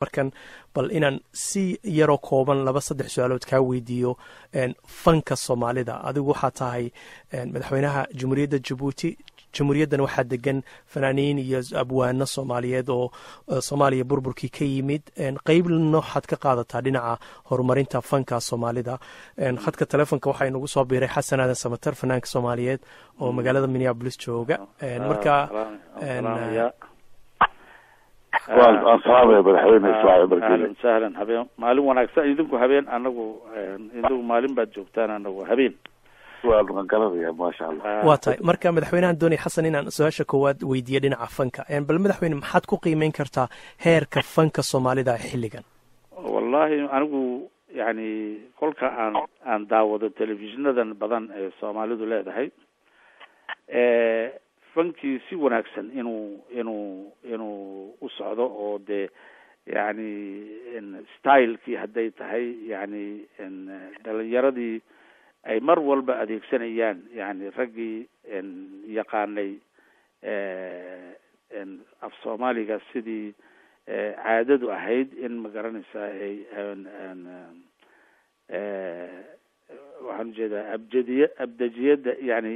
Markan bal inaan si yaroo kooban laba saddex su-aalood kaa weydiiyo fanka Soomaalida. Adigu waxaa tahay madaxweynaha Jamhuuriyadda Jabuuti. Jamhuuriyaddan waxaa degan fanaaniin iyo abwaano Soomaaliyeed oo Soomaaliya burburkii ka yimid. Qeybna waxaad ka qaadataa dhinaca horumarinta fanka Soomaalida. Khadka telefonka waxaa inagu soo biiray Xasan Aadan Samatar, fanaanka Soomaaliyeed oo magaalada Minneapolis jooga. Marka Waan salaamaya madaxweyne Ismaaciil Markile. Ahlan sahlan, habeen maalin wanaagsan. Idinku habeen, anagu idinku maalin baad joogtaan, anagu habeen. Waan garanaya, maasha Allah. Waa tahay. Marka madaxweynahan doonaya Xasan inaan su-aasha koowaad weydiiyo dhinaca fanka. Bal madaxweyne, maxaad ku qiimeyn kartaa heerka fanka Soomaalida xilligan? Wallahi anigu yani kolka aan daawado telefishonadan badan ee Soomaalidu leedahay, fankii si wanaagsan inuu u socdo oo dee yani stylekii hadday tahay, yani dhalinyaradii ay mar walba adeegsanayaan, yani raggii yaqaanay af Soomaaliga sidii caadadu ahayd in ma garanaysaa ay waxaan ujeedaa abjadiya abdajiyadda, yani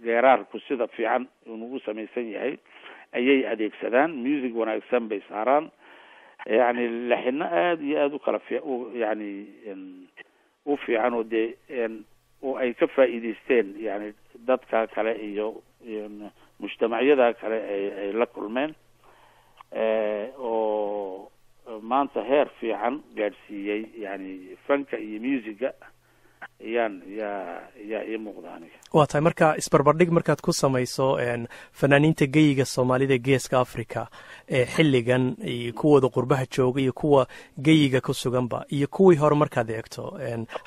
geeraarku sida fiican inuu u samaysan yahay ayay adeegsadaan. Music wanaagsan bay saaraan, yani laxino aada iyo aada u kala fi yani u fiican oo dee oo ay ka faa'iideysteen yani dadka kale iyo mujtamacyada kale ay la kulmeen oo maanta heer fiican gaadhsiiyey yani fanka iyo musica ayaan yaa ii muuqda aniga. Waa tahay. Marka isbarbardhig markaad ku samayso fanaaniinta geyiga Soomaalida Geeska Africa ee xilligan iyo kuwooda qurbaha jooga iyo kuwa geyiga ku suganba iyo kuwii hore markaad eegto,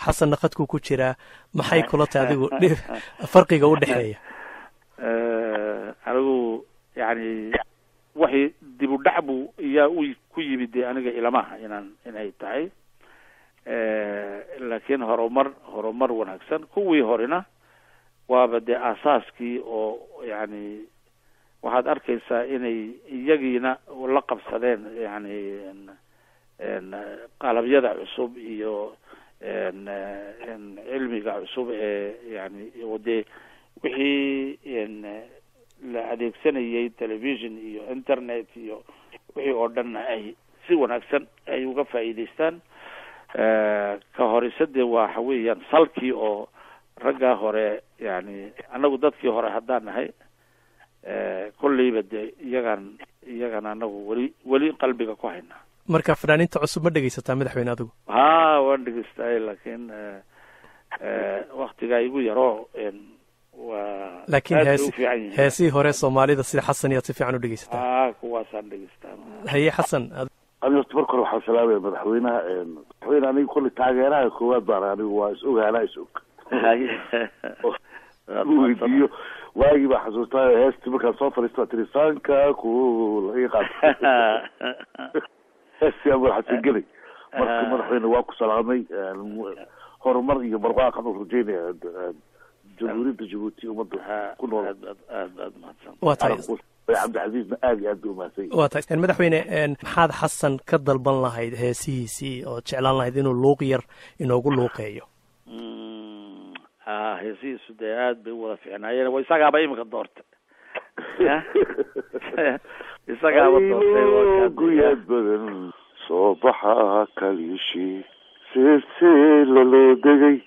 Xasanna khadkuu ku jiraa, maxay kula tahay adigu farqiga u dhexeeya? Anigu yani waxay dib u dhac buu iyaa u ku yimid dee aniga ilamaha inay tahay, laakiin horumar wanaagsan. Kuwii horena waaba dee aasaaskii oo yani waxaad arkaysaa inay iyagiina la qabsadeen yani qalabyada cusub iyo cilmiga cusub ee yani oo dee wixii la adeegsanayay television iyo internet iyo wixii oo dhanna ay si wanaagsan ay uga faa'iideystaan. Ka horise dee waxa weeyaan salkii oo raggaa hore, yani annagu dadkii hore haddaan nahay kolleyba dee iyagaan anagu weli qalbiga ku haynaa. Marka fanaaniinta cusub ma dhegeysataa, madaxweyne, adigu? Ha, waan dhegeystay, laakiin waktigaa igu yaroo waa Laakiin hees heesihii hore Soomaalida sida Xasan iyaad si fiican u dhegeysataa? Ha, kuwaasaan dhegeystaa. Haye Xasan. Ani horta marka hore waxaan salaamaya madaxweynaha. Madaxweyne, aniga kolley taageeraha koowaad baan anigu, waa is og, hanaa is og weydiiyo. Waagii baa xasuustaa heestii markaan soo fadhiista tiri saanka ku la ii qaata, heestii aan madaxasin gelay. Marka madaxweyne, waa ku salaamay. Horumar iyo barwaaqan u rajeynaya Jamhuuriyadda Jabuuti, ummadda ku nool. Aad aad aad mahadsan. Waa tahay. Cabdicasiisna aad iyo aad bay umahadsan. Waa tahay. Madaxweyne, maxaad Xasan ka dalban lahayd heesihiisii oo jeclaan lahayd inuu luuq yar inoogu luuqeeyo? A, heesihiisu dee aad bay u wada fiicnaayeen. Wa isagaaba imika doortay, isagaaba doortay. Guyaad badan soo baxa kaliishi silsila loo degay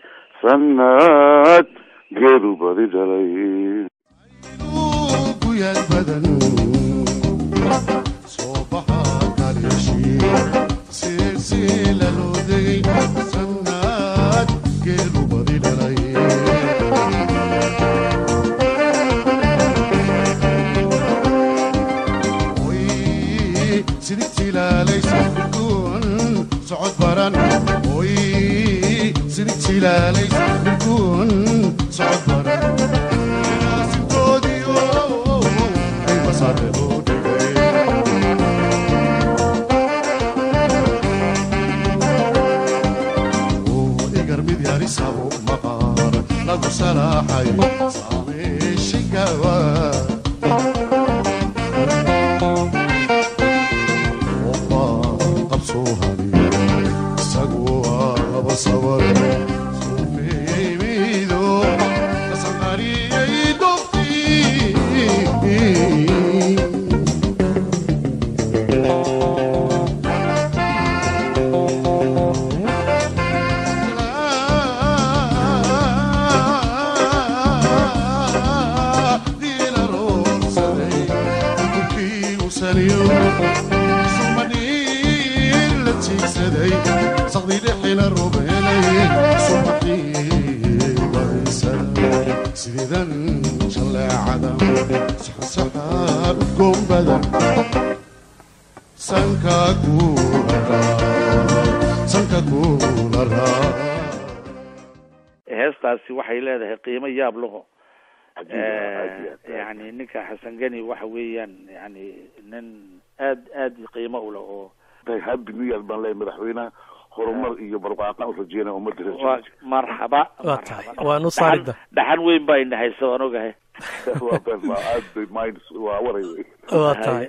sanad geelu badi dhalay. Guyaad badan soo baxa kaliishi silsila loo degay sanad geelu badi dhalay. Socod baran oy sidig jilaalays mirkuun socod baran sintoodiyo ay masaare loo dhigay. Igar mid yarisabo maqaar lagu salaaxay saameeshigawa. Soo hadiyo isagu waa laba sabar suufeeyey miido kasanqariyey doftii. Sideedan jaleecada saxsaxaa udgoon badan sanka kula sanka kula raa. Heestaasi waxay leedahay qiimo yaab laho. Yani ninka Xasan Geni waxa weeyaan yani nin aad aad qiimo u leh oo Happy New Year baan leeyahay madaxweynaha, horumar iyo barwaaqo u rajeynaya ummadda reer Waa Jabuuti. Marxaba. Waa tahay, waan u saarida. Dhaxan weyn baa indhahaysa, waan ogahay. Waa been, waa aad bay minus waa waray wey. Waa tahay.